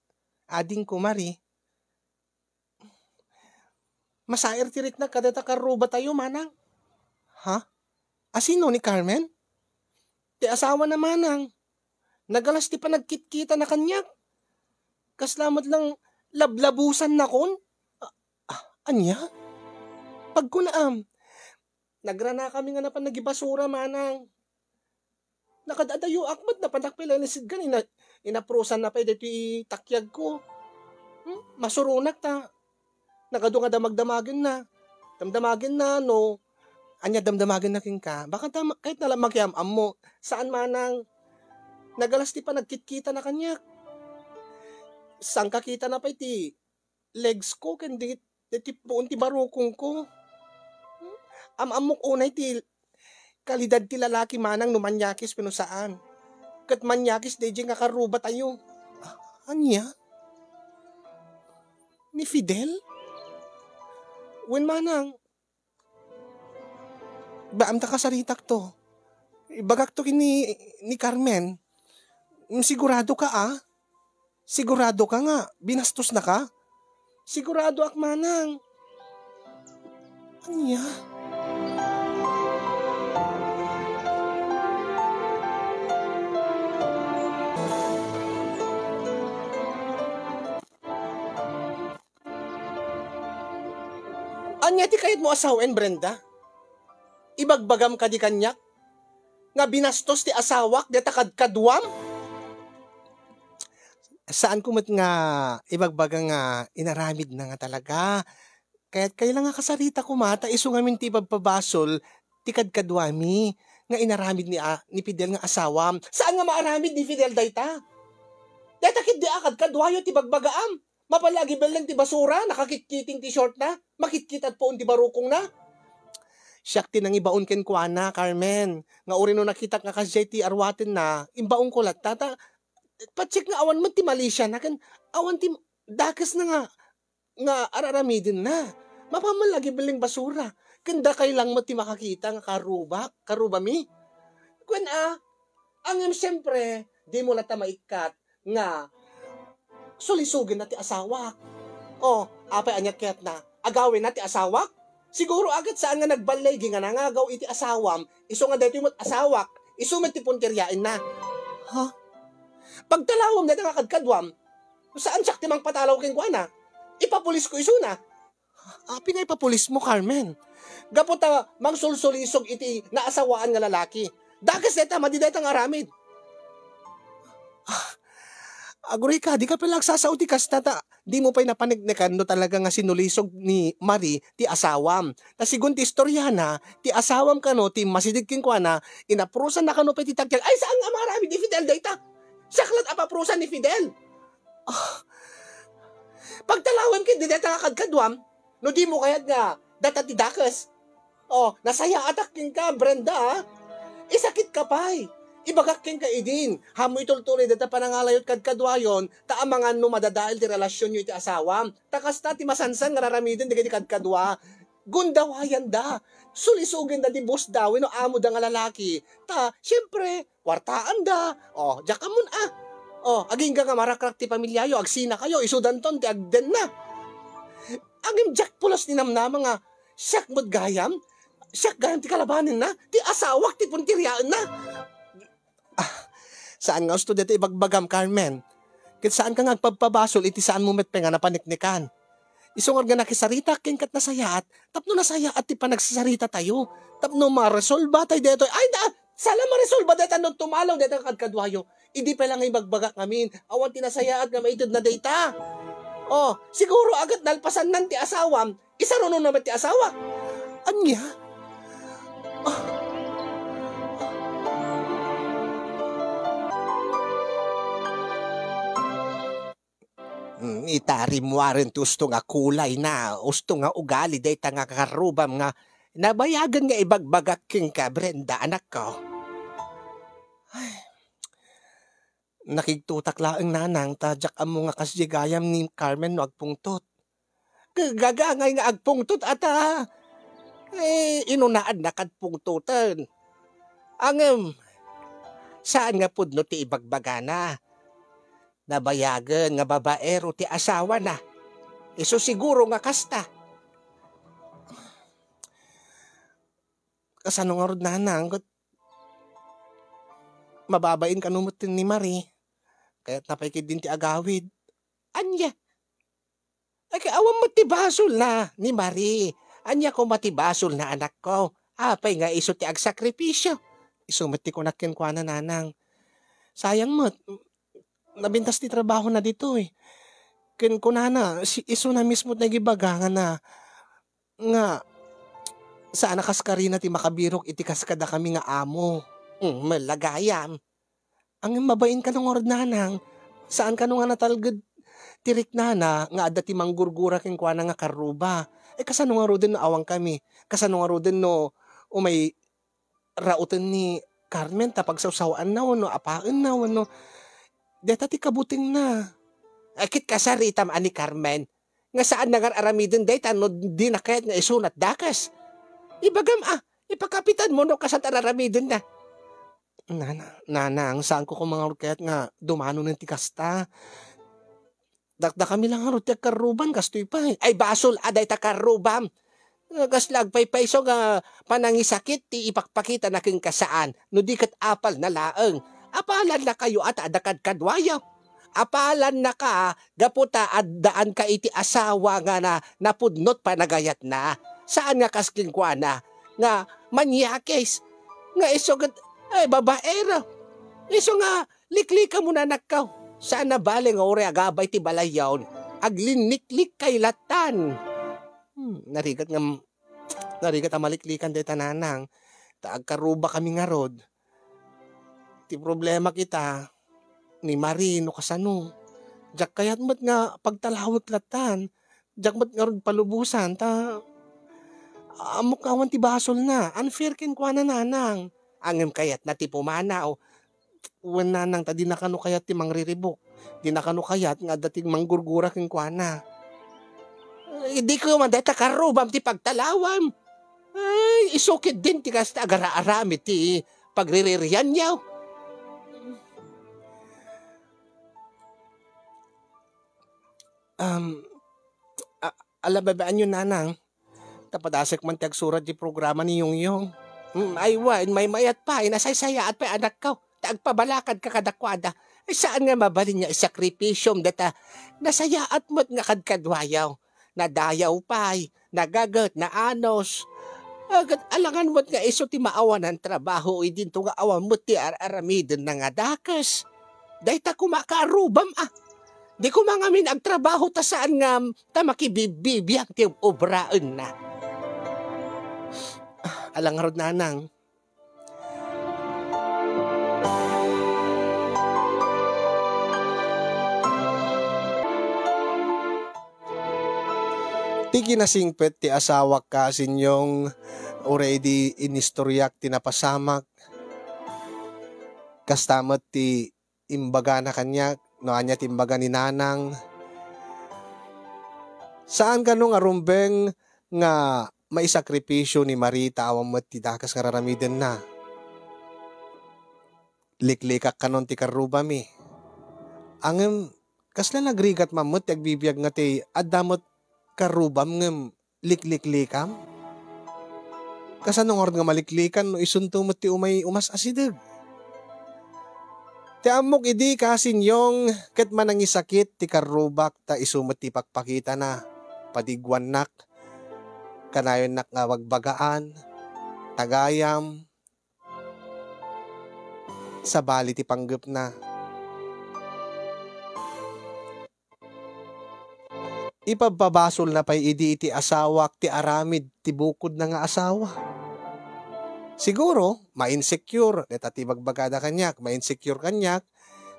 adingko, Marie. Masair ti riknak kadata karrubatayo, Manang. Ha? Asino, ni Carmen? Ti asawana, Manang. Nagalas ti panagkitkitana kaniak. Kasla met lang lablabusannakon. Ah, ah, ania? Pagkunaam, nagranakami nga napan nagibasura, Manang. Nakad-adayoak met, napanak pay la ni Sidgan, ina-, Inaprusanna pay daytoy takyagko. Hmm? Masuronak ta nagadu nga damagdamagenna. Damdamagenna no ania damdamagenna kenka. Baka ta, ket nala makiam-ammo. Saan manang nagalas ti panagkitkitana kaniak. Sangkakitana pay ti legs ko ken di, di ti puon ti barukongko. Hmm? Am-ammok unay ti kalidad ti lalaki manang no manyakis wenno saan. Ket manyakis daydiay nga karrubatayo. Ah, ania? Ni Fidel? Wen manang, baam ta kasaritak to. Ibagak to ken ni, ni Carmen. Mm, sigurado ka, ah? Sigurado ka nga binastos na ka? Sigurado ak manang. Ania? Ania ti kayatmo a sawen, Brenda? Ibagbagam kadi kaniak nga binastos ti asawak dita kadkaduam? Saanko met nga ibagbaga nga inaramidna nga talaga. Kayat kayla nga kasarita koma ta isu ngamin ti ipabpabasol ti kadkaduami nga inaramid ni, a-, ni Fidel nga asawam. Saan nga maaramid ni Fidel dayta? Dayta ketdi a kadkaduayo ti bagbagaam. Mapalagi belleng ti basura, nakakitkiting ti shortna, makitkit at puon ti barukongna. Siak ti nangibaon kenkuana, Carmen, nga uray no nakitak nga kasdiay ti arwatenna, imbaonko latta, ta, patsek nga awan met ti malisiana, ken awan ti dakesna nga, nga ar-aramidenna. Mapalagi belleng basura, ken dakay lang met ti makakita nga karubak, karubami. Kuen a, ngem siempre, dimo latta maikkat nga sulisogenna ti asawak. O, apay ania kayatna? Agawenna ti asawak? Siguro a ket saan nga nagballigi nga nangagaw iti asawam, isu nga daytoy met asawak, isu met ti punteriaenna. Ha? Pagtalawem dayta nga kadkaduam, saan siak ti mangpatalaw kenkuana? Ipapulisko isuna. Apay nga ipapulismo, Carmen? Gapu ta mangsulsulisog iti naasawaan nga lalaki. Dakes dayta, madi dayta nga aramid. Ah, aguray ka, dika pay la agsasao ti kasta ta dimo pay napaneknekan no talaga nga sinulisog ni Marie ti asawam. Ta segun ti istoriana, ti asawam kano ti immasideg kenkuana, inaprusanna kano pay ti takyag. Ay, saan nga maaramid ni Fidel dayta? Siak la't apaprusan ni Fidel. Ah, pagtalawem ketdi dayta nga kadkaduam, no dimo kayat nga data ti dakes. O, nasayaatak kenka, Brenda, a. Isakitka pay. Ibagak kenka idin, ammo itultuloy dayta panangalayot kadkaduayon, ta amangan no madadael ti relasionyo iti asawam. Ta kasta ti masansan nga raramiden dagiti kadkadua. Gundawayanda. Sulisogenda ti boss da wenno amo da nga lalaki. Ta, siempre, kuartaanda. O, diak ammon a. O, agingga nga marakrak ti pamiliayo, agsinakayo, isu danton ti agdenna. Ngem diak pulos ti namnama nga siak met gayam, siak gayam ti kalabanenna, ti asawak ti punteriaenna. Ah, saan nga usto dayta ibagbagam, Carmen? Ket saanka nga agpabpabasol iti saanmo met pay nga napaneknekan. Isu ngarud nga nakisaritak kenka ket nasayaat, tapno nasayaat ti panagsasaritatayo, tapno maresolba tay daytoy. Ay, da, saan la maresolba dayta no tumalaw dayta nga kadkaduayo. Idi pay la nga ibagbagak ngamin, awan ti nasayaat nga maitedna dayta. O, siguro a ket nalpasannan ti asawam, isarunona met ti asawa. Ania? Ah. Mm, ita rimmuaren ti usto nga kulayna, usto nga ugali dayta nga karrubam nga nabayagen nga ibagbagak kenka, Brenda, anakko. Ay, nakigtotak laeng, nanang, ta diak ammo nga kasdiay gayam ni Carmen no agpungtot. G-, gagangay nga agpungtot ata. Eh, inunaanna kad pungtoten. Ngem, saan nga pudno ti ibagbagana. Nabayagen nga babaero ti asawana. Isu siguro nga kasta. Kasano ngarud, nanang, ket mababain kano met ni Marie? Kayatna pay ketdin ti agawid. Ania? Ay, ket awan met ti basolna ni Marie. Ania koma ti basolna, anakko? Apay nga isu ti agsakripisio? Isu met ti kunak kenkuana, nanang. Sayang met. nabintas ti trabahona ditoy. Ken kunana, si, isuna mismo ti nagibaga nga na, nga saan a kas karina ti makabirok iti kas kadakami nga amo. Hmm, mella gayam. Ngem mabain kano ngarud, nanang. Saan kano nga natalged ti riknana nga adda ti manggurgura kenkuana nga karruba? Eh, kasano ngaruden no awankami? Kasano ngaruden no umay rauten ni Carmen ta pagsawsawaanna wenno apaenna wenno dayta ti kabutengna? Ay, ket kasaritam a ni Carmen nga saanna ngar-aramiden dayta no dina kayat nga isuna ti dakes. Ibagam a, ipakapitanmo no kasano ti ar-aramidenna. Nana, nanang, saanko koma ngarud kayat nga dumanonen ti kasta. Dakdakami la ngarud ti agkarruban, kastoy pay. Ay, basol a dayta karrubam. Nga kasla agpaypayso nga panangisakit ti ipakpakitana kenka, saan no di ket apalna laeng. Apalannakayo a ta adda kadkaduayo. Apalannaka gapu ta addaanka iti asawa nga na, napudno ti panagayatna. Saan nga kas kenkuana nga manyakis, nga isu ket, ay, babaero. Isu nga liklikamon, anakko. Saan a bale nga uray agabay ti balayyon, aglinliklikkay lattan. Hmm, narigat nga, narigat a maliklikan dayta, nanang. Ta agkarrubakami ngarud. Ti problema kita, ni Marie no kasano. Diak kayat met nga pagtalawek lattan. Diak met ngarud palubosan, ta ammok nga awan ti basolna. Unfair kenkuana, nanang. Ngem kayatna ti pumanaw. Wen, nanang, ta dina kano kayat ti mangriribuk. Dina kano kayat nga adda ti manggurgura kenkuana. Idi koma dayta karrubam ti pagtalawam. Ay, isu ketdin ti kasta agar-aramid ti pagriririanyo. Um, a-, ala, babaanyo, nanang. Ta padasek man ti agsurat ti programa ni Yongyong. Mm, ay wen, maymayat pay, nasaysayaat pay, anakko. Ta agpabalakadka kadakuada. Ay, saan nga mabalin nga isakripisyom dayta nasayaat met nga kadkaduayo. Nadayaw pay, nagaget, naanos. Ket alangan met nga isu ti maawanan trabaho idinto nga awan met ti ar-aramidenna nga dakes. Dayta koma karrubam a. Di koma ngamin agtrabaho ta saan nga ta makibibibiag ti obraenna. Ala ngarud, nanang. Ti kinasingpet ti asawak, Kasin Yong, uray idi inistoriak ti napasamak, kasta met ti imbagana kaniak, no ania ti imbaga ni nanang. Saan kano nga rumbeng nga maisakripisyo ni Marie ta awan met ti dakes nga raramidenna. Liklikak kanon ti karrubami. Ngem, kasla nagrigat man met ti agbibiag nga ti adda met karrubam ngem likliklikam? Kasano ngarud nga maliklikan no isunto met ti umay umas-asideg? Ti ammok idi, Kasin Yong, ket manangisakit ti karrubak ta isu met ti pakpakitana. Padiguannak, kanayannak nga bagbagaan, tagayam, sabali ti panggepna. Ipabpabasolna pay idi iti asawak ti aramid ti bukodna nga asawa. Siguro, ma-insecure, dayta ti ibagbagada kaniak, ma-insecure kaniak,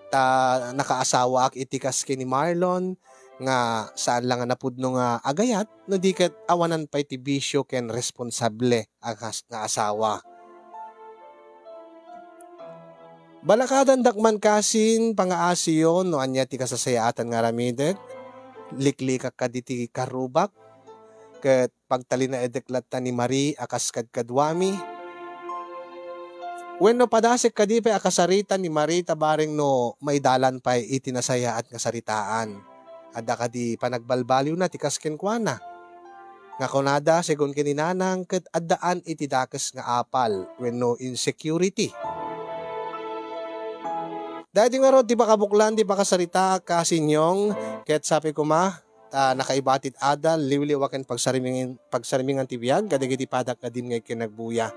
ta nakaasawaak iti kas ken ni Marlon, nga saan la nga napudno nga agayat, no di ket awanan pay ti bisio ken responsable a kas-, nga asawa. Balakadandak man, Kasin, pangaasiyo no ania ti kasasayaatan nga aramidek. Liklikak kaditi karrubak, ket pagtalinaedek latta ni Marie a kas kadkaduami. Wenno padasek kadi pay a kasarita ni Marie ta bareng no maidalan pay iti nasayaat nga saritaan. Adda kadi panagbalbaliwna ti kas kenkuana? Nga kunada, segun ken ni Nanang, ket addaan iti dakes nga apal wenno insecurity. Daytoy ngarud ti pakabuklan ti pakasarita, Kasin Yong, ket sapay koma, ta nakaibati ti adal, liwliwa ken pagsarmingan, pagsarmingan ti biag kadagiti padak nga dimngeg ken nagbuya.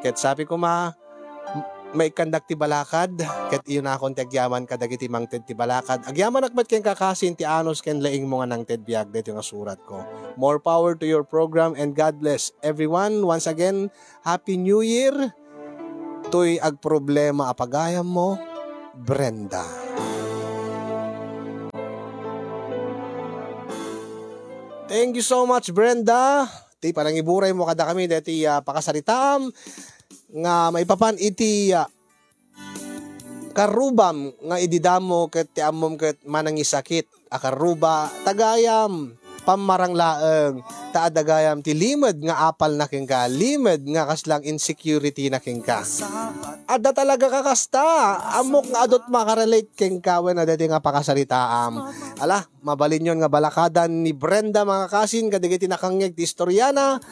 Ket sapay koma, maikkandak ti balakad, ket iyunakon ti agyaman kadagiti mangted ti balakad. Agyamanak met kenka, kasin, ti anus ken laingmo nga nangted biag daytoy nga suratko. More power to your program and God bless everyone. Once again, Happy New Year! Toy agproblema a pagayammo, Brenda. Thank you so much, Brenda. Ti panangiburaymo kadakami daytoy, ah, pakasaritaam nga maipapan iti, ah, karrubam nga idi damo ket ti ammom ket manangisakit a karruba, tagayam, pammarang laeng, ta adda gayam ti limed nga apalna kenka, limed nga kasla insecurity na kenka. Adda talaga kakasta, ammok nga adut makarelate kenka wen adda ti nga pakasaritaam. Ala, mabalinyon nga balakadan ni Brenda, mga kasin, kadagiti nakangngeg ti istoriana.